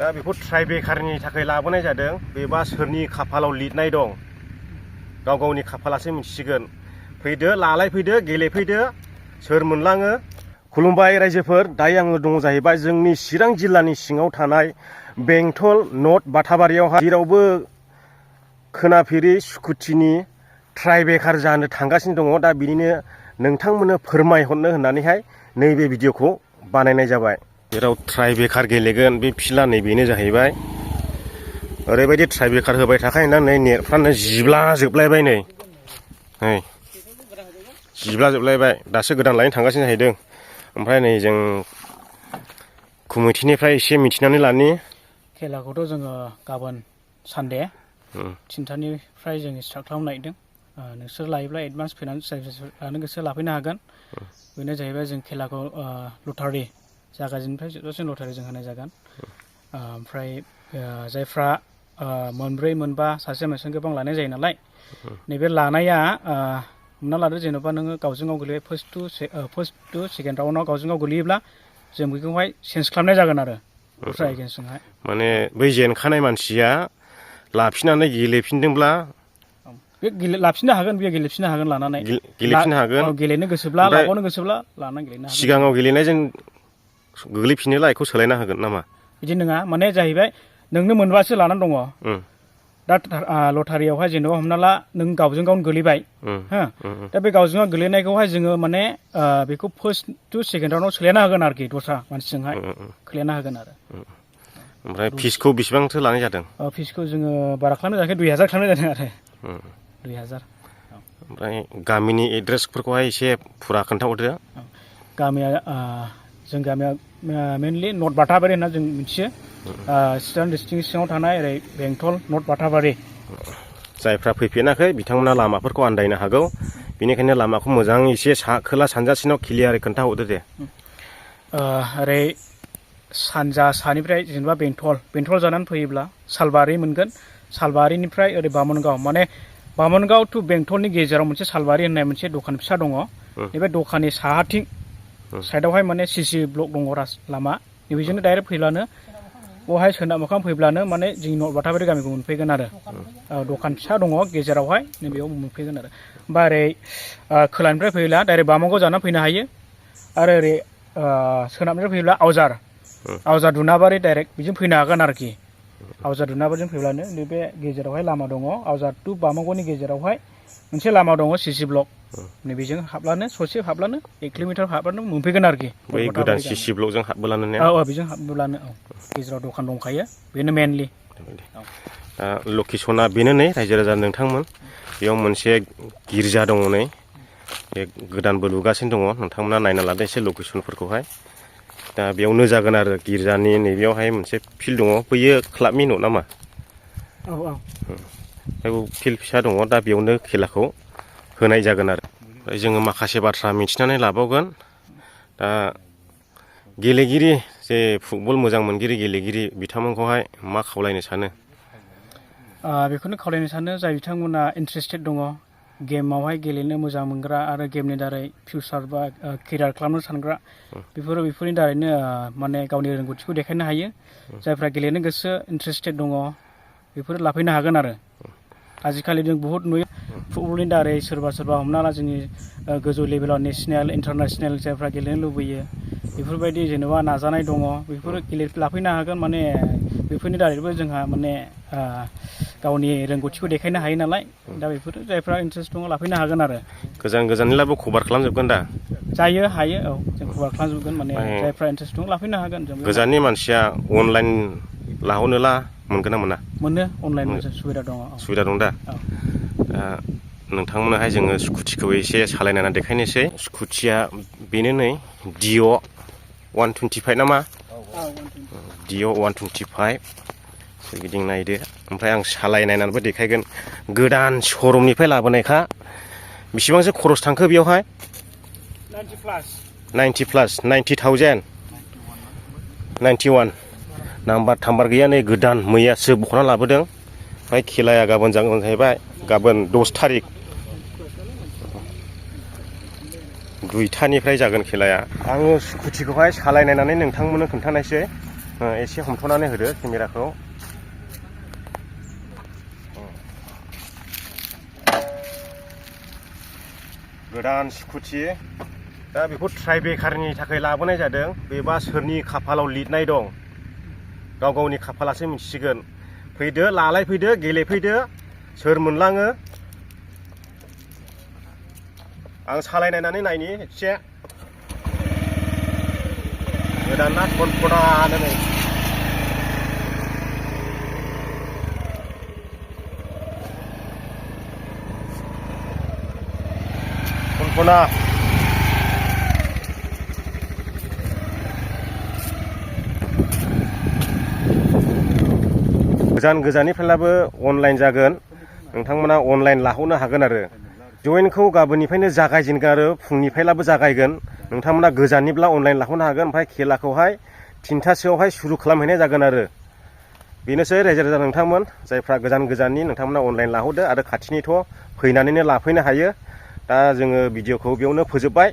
दा बेखौ ट्राइ बेकारनि थाखाय लाबोनाय जादों बेबा सोरनि खाफालाव लिरनाय दं गाव गावनि खाफालासो मिथिसिगोन फैदो लालायफैदो गेलेफैदो सोर मोनलाङो खुलुमबाय रायजोफोर दायो आङो दङ जाहैबाय जोंनि चिरां जिल्लानि सिङाव थानाय बेंटल नर्थ बाथाबारियावहाय जेरावबो खोनाफेरि स्कुटिनि ट्राइ बेकार जानो थांगासिनो दङ दा बिनिनो नोंथांमोननो फोरमायहरनो होननानैहाय नैबे भिडिअखौ बानायनाय जाबाय जेराव ट्राइ बेकार गेलेगोन बे फिल्डआ नैबेनो जाहैबाय ओरैबायदि ट्राइ बेकार होबाय थाखायोना नै नेटफ्रानो जिब्ला जोबलायबाय नै जिब्ला जोबलायबाय दासो गोदान लायनो थांगासिनो जाहैदों ओमफ्राय नै जों कमिटिनिफ्राय एसे मिथिनानै लानि खेलाखौथ' जोङो गाबोन सानडे 3टानिफ्राय जों स्टार्ट खालामनो नागिरदों नोंसोर लायोब्ला एडभान्स फैनानै लानो गोसो लाफैनो हागोन बेनो जाहैबाय जों खेलाखौ लटारि जागायजेननिफ्राय जोबजासिम लटारि जों होनाय जागोन ओमफ्राय जायफ्रा मोनब्रै मोनबा सासे मानसिजों गोबां लानाय जायो नालाय नैबे लानाया हमना लादो जेनेबा नोङो गावजों गाव गोलैबाय फार्स्ट टु सेकेन्ड राउन्डआव गावजों गाव गोलैयोब्ला जों बेखौहाय चेन्ज खालामनाय जागोन आरो दस्रा एगेन्स्टजोंहाय माने बै जेनखानाय मानसिया लाफिननानै गेलेफिनदोंब्ला बे लाफिननो हागोन बेयो गेलेफिननो हागोन लानानै गेलेफिननो हागोन गेलेनो गोसोब्ला लाबावनो गोसोब्ला लानानै गेलेनो हागोन सिगाङाव गेलेनायजों गोग्लैफिनोला बेखौ सोलायना होगोन नामा बिदि नङा माने जाहैबाय नोंनो मोनबासो लानानै दङ दा लटारियावहाय जेनेबा हमना ला नों गावजों गावनो गोलैबाय दा बे गावजों गाव गोलैनायखौहाय जोङो माने बेखौ फार्स्ट टु सेकेन्ड राउन्डआव सोलायना होगोन आरोखि दस्रा मानसिजोंहाय खोलैना होगोन आरो ओमफ्राय फिसखौ बेसेबांथो लानाय जादों फिसखौ जोङो बारा खालामनाय जायाखै 2000 खालामनाय जादों आरो 2000 ओमफ्राय गामिनि एड्रेसफोरखौहाय एसे फुरा खोन्थाहरदो गामिया जों गामिया मेनलि नर्थ बाथाबारि होनना जों मिथियो चिरां डिस्ट्रिक्टनि सिङाव थानाय ओरै बेंटल नर्थ बाथाबारि जायफ्रा फैफेराखै बिथांमोना लामाफोरखौ आन्दायनो हागौ बेनिखायनो लामाखौ मोजां एसे खोला सानजासिनाव क्लियारै खोन्थाहरदो दे ओरै सानजा सानिफ्राय जेनेबा बेंटल जानानै फैयोब्ला सालबारि मोनगोन सालबारिनिफ्राय ओरै बामोनगाव माने बामोनगाव टु बेंटलनि गेजेराव मोनसे सालबारि होननाय मोनसे दखान फिसा दङ नैबे दखाननि साहाथिं साइडआवहाय माने सिसि ब्लक दङ लामा नैबेजोंनो डाइरेक्ट फैब्लानो बेवहाय सोनाब मोखां फैब्लानो माने जोंनि नर्थ बाथाबारि गामिखौ मोनफैगोन आरो दखान फिसा दङ गेजेरावहाय नैबेयाव मोनफैगोन आरो ओमफ्राय ओरै खोलानिफ्राय फैब्ला डाइरेक्ट बामोनगाव जानानै फैनो हायो आरो ओरै सोनाबनिफ्राय फैब्ला आवजार दुनाबारि डाइरेक्ट बेजों फैनो हागोन आरोखि आवजार दुनाबारिजों फैब्लानो नैबे गेजेरावहाय लामा दङ आवजार टु बामोनगावनि गेजेरावहाय मोनसे लामा दङ सिसि ब्लक नैबेजों हाबब्लानो ससे हाबब्लानो 1 किल'मिटार हाबब्लानो मोनफैगोन आरोखि बै गोदान सिसि ब्लकजों हाबब्लानो बेजों हाबब्लानो गेजेराव दखान दंखायो बेनो मेनलि लकेसना बेनो नै रायजो राजा नोंथांमोन बेयाव मोनसे गिर्जा दङ नै बे गोदानबो लुगासिनो दङ नोंथांमोना नायना लादो एसे लकेसनफोरखौहाय दा बेयावनो जागोन आरो गिर्जानि नैबेयावहाय मोनसे फिल्ड दङ बैयो क्लाबनि न' नामा फिल्ड फिसा दङ दा बेयावनो खेलाखौ होनाय जागोन आरो जोङो माखासे बाथ्रा मिथिनानै लाबावगोन दा गेलेगिरि जे फुटबल मोजां मोनगिरि गेलेगिरि बिथांमोनखौहाय मा खावलायनो सानो बेखौनो खावलायनो सानो जाय बिथांमोना इन्ट्रेस्टेड दङ गेमावहाय गेलेनो मोजां मोनग्रा आरो गेमनि दारै फिउचार बा केरियार खालामनो सानग्रा बेफोरनि दारैनो माने गावनि रोंगौथिखौ देखायनो हायो जायफ्रा गेलेनो गोसो इन्ट्रेस्टेड दङ बेफोरो लाफैनो हागोन आरो आजिखालि जों बुहुत नुयो फुटबलनि दारै सोरबा हमना ला जोंनि गोजौ लेभेलाव नेसनेल इन्टारनेसनेल जायफ्रा गेलेनो लुबैयो बेफोरबायदि जेनेबा नाजानाय दङ बेफोरो लाफैनो हागोन माने बेफोरनि दारैबो जोंहा माने गावनि रोंगौथिखौ देखायनो हायो नालाय दा बेफोरो जायफ्रा इन्ट्रेस्ट दङ लाफैनो हागोन आरो गोजाननिब्लाबो कभार खालामजोबगोन दा हायो औ जों कभार खालामजोबगोन माने जायफ्रा इन्ट्रेस्ट दङ लाफैनो हागोन जों गोजाननि मानसिया अनलाइन लाहरनोला मोनगोन ना मोना मोनो अनलाइन सुबिदा दं दा नोंथांमोनहाय जोङो स्कुटिखौ एसे सालायनानै देखायनोसै स्कुटिया बेनो नै डिअ 125 नामा डिअ 125 सोरगिदिं नायदो ओमफ्राय आं सालायनायनानैबो देखायगोन गोदान शरुमनिफ्राय लाबोनायखा बेसेबांसो खरस थांखो बेयावहाय 90,000 91 नाम्बार गैया नै गोदान मैयासो बख'ना लाबोदों ओमफ्राय खेलाया गाबोन जागोन जाहैबाय गाबोन 10 थारिख 2टानिफ्राय जागोन खेलाया आङो स्कुटिखौहाय सालायनायनानै नोंथांमोननो खोन्थानायसै एसे हमथ'नानै होदो केमेराखौ। गोदान स्कुटि दा बेखौ ट्राइ बेकारनि थाखाय लाबोनाय जादों। बेबा सोरनि खाफालाव लिरनाय दं गाव गावनि खाफालासो मिथिसिगोन। फैदो लालायफैदो गेलेफैदो सोर मोनलाङो। आं सालायनायनानै नायनि एसे। गोदाना खनखनानो नै खनखना गोजान गोजाननिफ्रायब्लाबो अनलाइन जागोन। नोंथांमोना अनलाइन लाहरनो हागोन आरो। जइनखौ गाबोननिफ्रायनो जागायजेनगोन आरो फुंनिफ्रायब्लाबो जागायगोन। नोंथांमोना गोजाननिब्ला अनलाइन लाहरनो हागोन। ओमफ्राय खेलाखौहाय 3थासोआवहाय सुरु खालामहैनाय जागोन आरो। बेनोसै रायजो राजा नोंथांमोन जायफ्रा गोजान गोजाननि नोंथांमोना अनलाइन लाहरदो आरो खाथिनिथ' फैनानैनो लाफैनो हायो। दा जोङो भिडिअखौ बेयावनो फोजोबबाय।